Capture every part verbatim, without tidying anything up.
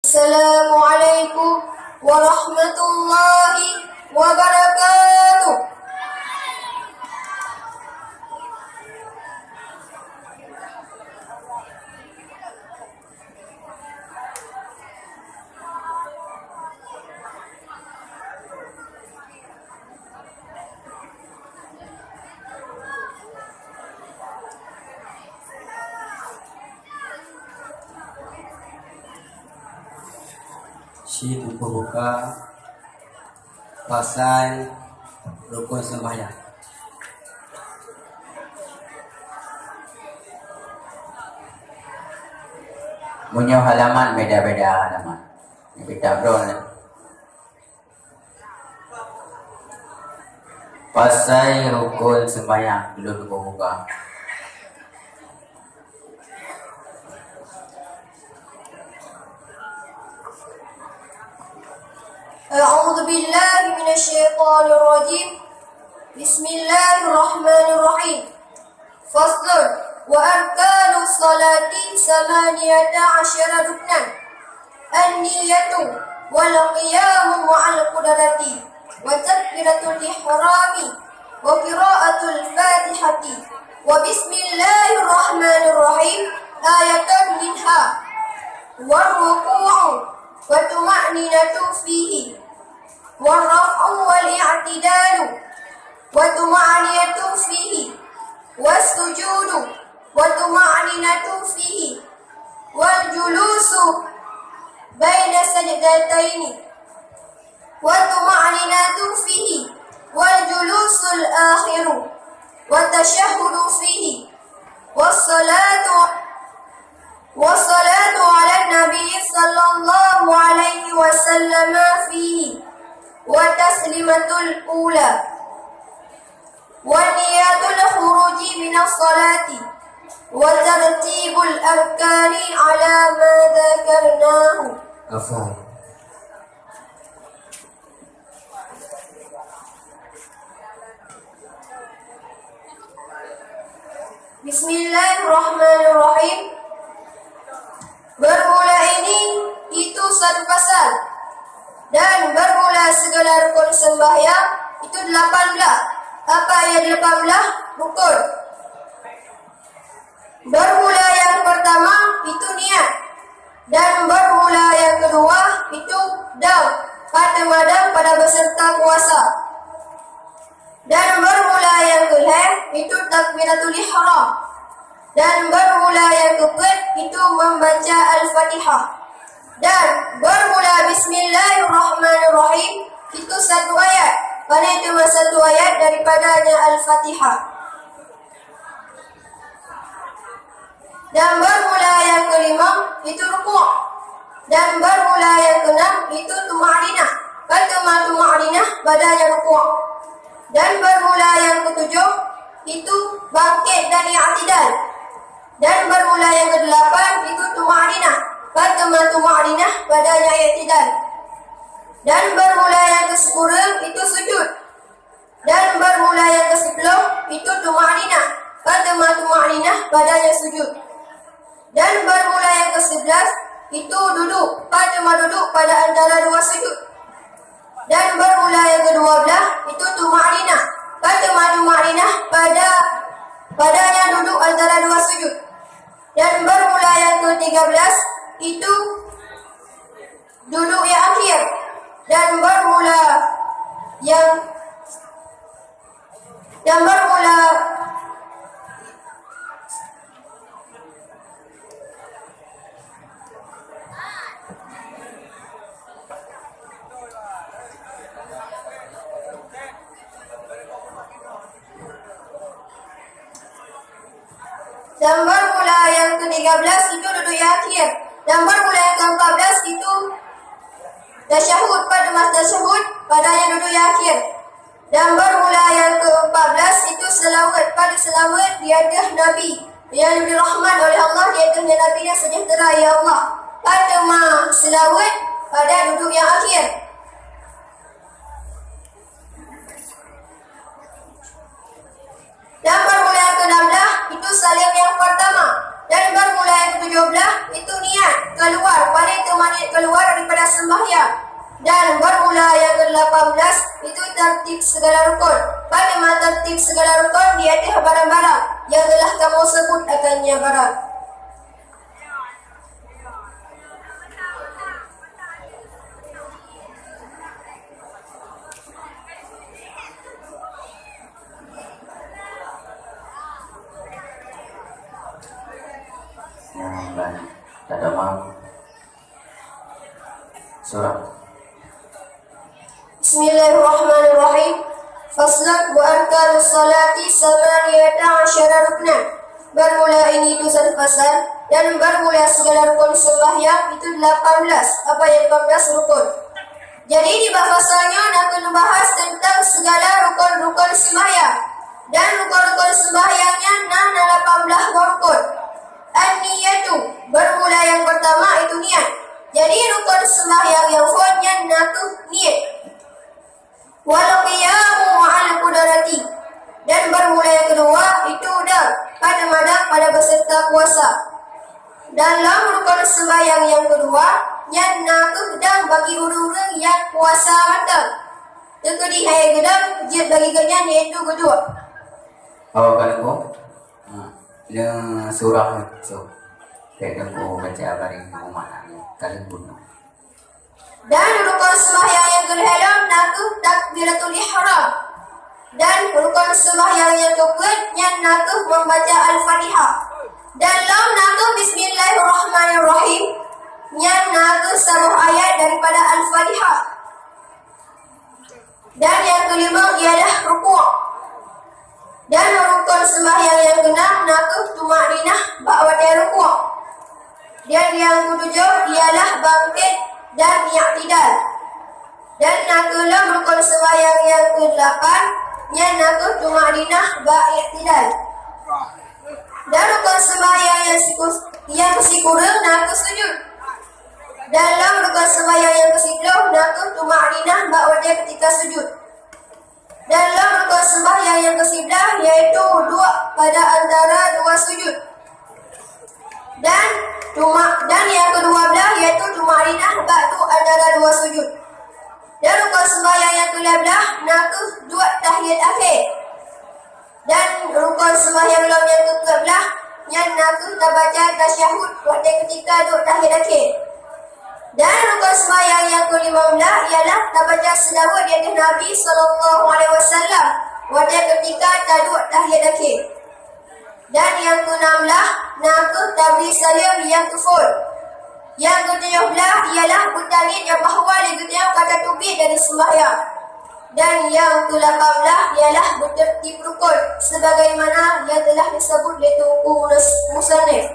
Assalamualaikum warahmatullahi wabarakatuh. Cit teupeubuka pasai rukon seumbahyang. Meunyoe halaman beda-beda halaman. Kitab droe. Pasai rukon seumbahyang ulôn buka. A'udzubillahi minasyaitonirrajim. Bismillahirrahmanirrahim. Faslun, wa arkanus salati samaniyata asyara ruknan. An-niyatu wal qiyamu ma'al qudrati wa takbiratul ihrami wa qiraatul fatihati wa bismillahirrahmanirrahim ayatan minha. War ruku'u wa tuma'ninatu fihi. War raf'u wal i'tidalu wa tuma'ninatu fihi. Was sujudu wa tuma'ninatu fihi. Wal julusu baina sajdataini wa tuma'ninatu fihi. Wal julusul akhiru wa tashahhudu fihi. Was salatu Wassalatu ala Nabi sallallahu alaihi wasallam fihi wa taslimatul ula wa niyatul khuruji minas salati wa tartibul arkani ala ma dzakarnahu. Afwan. Bismillahirrahmanirrahim. Bermula ini itu satu pasal, dan bermula segala rukun sembahyang itu delapan belas. Apa yang delapan belas rukun? Bermula yang pertama itu niat, dan bermula yang kedua itu dam, pada madam pada beserta kuasa, dan bermula yang kelhèe itu takbiratul ihram, dan bermula yang keupeuet itu membaca Al-Fatihah, dan bermula Bismillahirrahmanirrahim itu satu ayat, pada itu satu ayat daripadanya Al-Fatihah. Dan bermula yang kelima itu rukuk. Dan bermula yang keenam itu tuma'ninah. Pada tuma'ninah padanya rukuk. Dan bermula yang ketujuh itu bangkit dan i'tidal. Dan bermula yang kedelapan itu tuma'ninah. Pada tuma'ninah padanya i'tidal. Dan bermula yang kesepuluh itu sujud. Dan bermula yang kesepuluh itu tuma'ninah. Pada tuma'ninah padanya sujud. Dan bermula yang kesebelas itu duduk. Pada duduk pada antara dua sujud. Dan bermula yang kedua belas itu tuma'ninah. Pada tuma'ninah pada padanya duduk antara dua sujud. Dan bermula yang ketiga belas itu duduk yang akhir, dan bermula yang, dan bermula Dan bermula yang ketiga belas itu duduk yang akhir. Dan bermula yang keempat belas itu tasyahud, pada masa tasyahud, padanya duduk yang akhir. Dan bermula yang keempat belas itu selawat, pada selawat di ateueh Nabi. Yang diberi rahmat oleh Allah di ateueh Nabi dan sejahtera, ya Allah. Pada ma selawat, pada duduk yang akhir. Dan bermula yang keenam belas itu salam yang pertama. Dan bermula yang ketujuh belas itu niat keluar, paling teuma niat keluar daripada sembahyang. Dan bermula yang kedelapan belas itu tertib segala rukun. Paling tertib segala rukun di atas barang-barang yang telah kamu sebut akannya barang. Nah, baik. Ada mau? Surah. Bismillahirrahmanirrahim. Faslun wa arkanus salati samaniyata asyara ruknan. Bermula ini itu satu pasal, dan bermula segala rukun sembahyang itu delapan belas, apa yang delapan belas rukun. Jadi, di bak fasal nyoe na keuneuk bahas teuntang segala rukun-rukun sembahyang. Dan rukun-rukun sembahyang nyan na, na lapan belas buah rukun. An-niyatu, bermula yang pertama itu niat. Jadi, rukun sembahyang nyang phôn nyan na kheueh niet. Wal qiyamu ma'al qudrati. Dan bermula yang kedua itu dang, pada madang pada beserta kuasa. Dalam rukun sembahyang nyang keudua, nyan na kheueh dang bagi ureuëng-ureuëng nyang kuasa mantong. Teukeudi hai geudang jeuet bagi gobnyan, yaitu geuduek. Oh, kan aku? Ha, le surah tu. Kayak aku baca bari umat ni. Kalian bunuh. Dan rukun sembahyang nyang keulhèe lom na kheueh takbiratul ihram. Dan rukun sembahyang nyang keupeuet nyan na kheueh membaca Al-Fatihah. Dan lom na kheueh Bismillahirrahmanirrahim. Nyan na kheueh saboh ayat daripada Al-Fatihah. Dan nyang keulimong ialah rukuk. Dan rukun sembahyang nyang keunam na kheueh tumakninah bak watèe rukuk. Dan nyang keutujoh ialah bangkét dan i'tidal. Dan na kheueh lom rukun sembahyang nyang keudelapan, nyan na kheueh tumakninah bak i'tidal. Dan rukun sembahyang nyang siku-, nyang sikureueng na kheueh sujud. Dan lom rukun sembahyang nyang keusiplôh na kheueh tumakninah bak watèe keutika sujud. Dan lom rukun sembahyang nyang keusiblaih, yaitu duek pada antara dua sujud. Dan tuma-, dan nyang keudua blaih, yaitu tumakninah bak duek antara dua sujud. Dan rukun sembahyang nyang keulhèe blaih na kheueh duek tahiyat akhé. Dan rukun sembahyang lom nyang keupeuet blaih, nyan na kheueh tabaca tasyahud watèe keutika duek tahiyat akhé. Dan rukun sembahyang nyang keulimong blaih ialah tabaca seulaweuet di ateueh Nabi sallallahu alaihi wasallam watèe keutika taduek tahiyat akhé. Dan nyang keunam blaih na kheueh tabri saleuem nyang keuphôn. Nyang keutujoh blaih ialah beutaniet nyang bahwa lé geutanyoe ka tateubiet dari sembahyang. Dan nyang keulapan blaih ialah beuteurtib rukun, sebagaimana nyang teulah disebut lé Teungku Mus-, Musannif.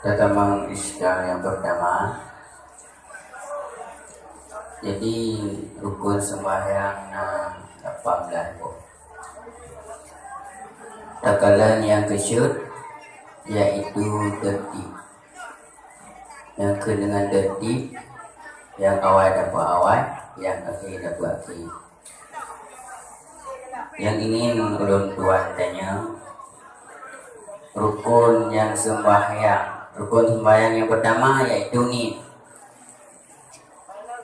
Tatamong iskal nyang pertama. Jadi, rukun sembahyang na lapan belas boh. Takalon nyang keusut, yaitu tertib. Nyang keu dengan tertib, nyang awai dapeuet awai, nyang akhé dapeuet akhé. Nyang ingin ulôn tuan tanyong, rukun nyang sembahyang. Rukun sembahyang nyang pertama yaitu niet.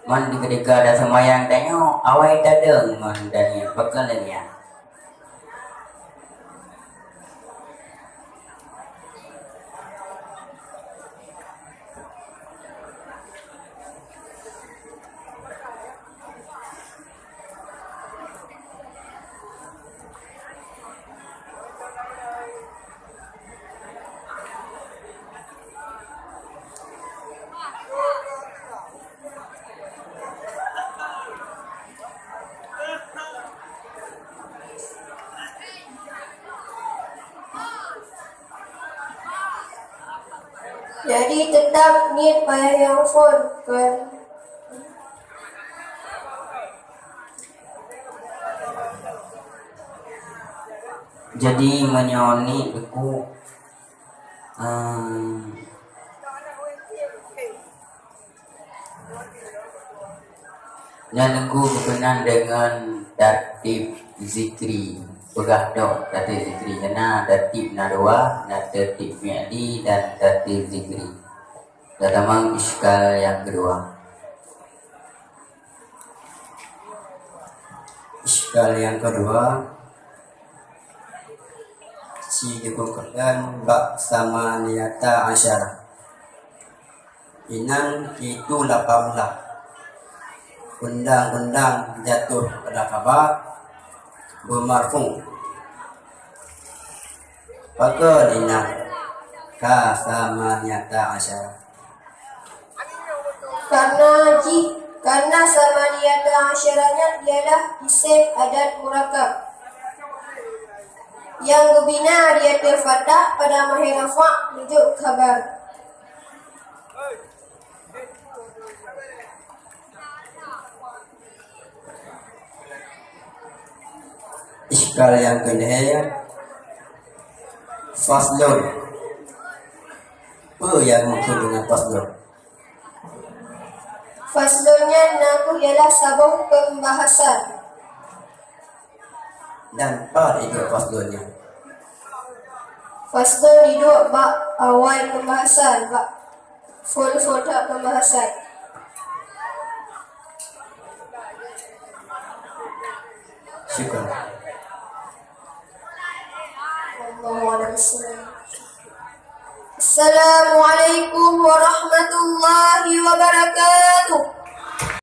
Man di keudika taseumbahyang tanyoe, awai tadong ngon daniet, pakon lagèe nyan. Jadi, teutap niet payah nyang phôn, kan? Jadi, meunyoe niet teungku, ehm, Nyan Teungku geukeunong deungon tartib zikri. Peugah dong tartib zikri. Hana tartib na dua, na tartib fi'li dan tartib zikri. Tatamong iskal nyang keudua. Iskal nyang keudua, si dikukuhkan bak samaniyata asyara. Inan itu lapan belas. Undang-undang jatuh pada kaba, beumarfu. Pakon inan ka samaniyata asyara? Karena jih, karena samaniyata asyara nyan ialah isim adat murakab. Nyang geubina di ateueh fathah pada mahé rafa' meununjuk khabar. Iskal nyang keulhèe, faslun. Peue nyang meukeusud deungon faslun? Faslun nyan na kheueh ialah saboh peumbahasan. Dan pat iduek faslun nyan? Faslun iduek bak awai peumbahasan, bak phôn-phôn that peumbahasan. Syukur. Allahu a'lam bissawab. Assalamualaikum warahmatullahi wabarakatuh.